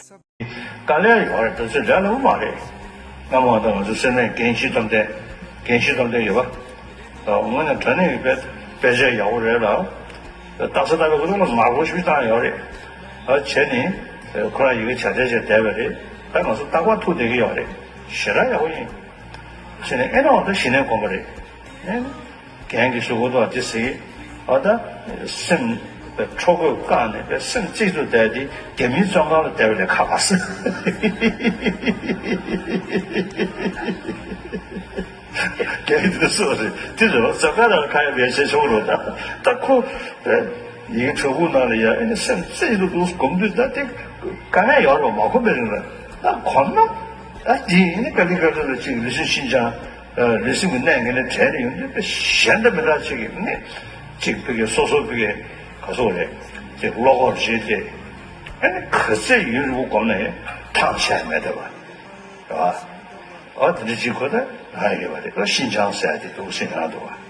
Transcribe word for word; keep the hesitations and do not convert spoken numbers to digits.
དཀའ་ལས་ཡོད་རེད། དེ་ཚོ་ལས་སླ་པོ་མ་རེད། སྔ་མོ་ད་ང་ཚོ་སེམས་ནད་རྒན་ཤི་བསྡོམས་ཐེངས་རྒན་ཤི་བསྡོམས་ཐེངས་ཡོད་པ། ད་དངོས་གནས་དྲང་གནས་ཀྱི་དཔེ་དཔེ་ཆ་ཡག་པོ་རེད་ལ། རྟགས་གསལ་ལྟ་བའི་ཁོ་ཚོ་ལ་མང་པོ་ཞིག་བཏང་ཡོད་རེད། ཨ་བྱས་ནས་ཁོ་རང་ཡི་གེ་བྱ་བྲལ་བྱས་བསྡད་པ་རེད། ད་ང་ཚོ་རྟག་པར་ཐུག་བསྡད་ཀྱི་ཡོད་རེད། ཞེ་དྲག་ཡག་པོ་ཡིན། བྱས་ནས་ཨེ་ན་འོ་ད་ཞི་གནས་སྒོམ་པ་རེད། ཨེ་ན། རྒན་གྱིས་ཞུ་གོ་ཐོག་དེ་ཟེར། ཨ་ད་སེམས་པའི་འཕྲོ་རྒོད་བཀག་ནས་པའི་སེམས་གཅིག་ཏུ་བསྡད་དེ་རྒྱ་མིའི་བཙོན་ཁང་ལ་བསྡད་པ་ལས་ཁག་པ་ཟེར། རྒན་གྱིས་དེ་སོགས་རེད། དེ་རེད་བ། བཙོན་ཁང་ནང་ལ་ཁ་ཡ་བའི་བྱེད་ཆོག་རོགས། ད་ད་ཁོ་རེད། ཡིན་གྲོགས་པོ་ནང་ལ་ཡ་ཨེ་ནི་སེམས་གཅིག་ཏུ་འདུག་སྒོམ་དུས་ད་དེ་དཀའ་ངལ་ཡོད་རེད་བ། མ་གོམས་པའི་རིང་ལ་ད་གོམས་ན་ད་དེ་ཡིན་ནི་ག་ལེ་ག་ལེ་ལ་ཅིག་ལི་ཤིན་ཤིན་ཅང་། ལུས་སེམས་ཀྱི་གནད་ངན་ལས་བྲལ་ནས་ཡོང་དུས་དཔེ་གཞན་དང་མི་འདྲ་ཅིག་གི་གནས་ཅིག་ཕ་གི་སོ་སོ་ཕ་གི་ག་སོགས་རེད། ཅིག་བློ་ཁོག་བཞེས་ཏེ་ཨ་ནི་ག་ཚད་ཡུན་རིང་པོ་བསྒོམས་ན་ཡང་ཐང་ཆད་མེད་བསྡད་པ་རེད་བ། ཨ་དེ་འདྲ་ཅིག་ཁོ་ད་ཧ་ཡོད་པ་རེད། ཨ་ཤིན་ཅང་ཟེར་ཡ་དེ་འདུག་སེ་ཡང་འདུག་བ།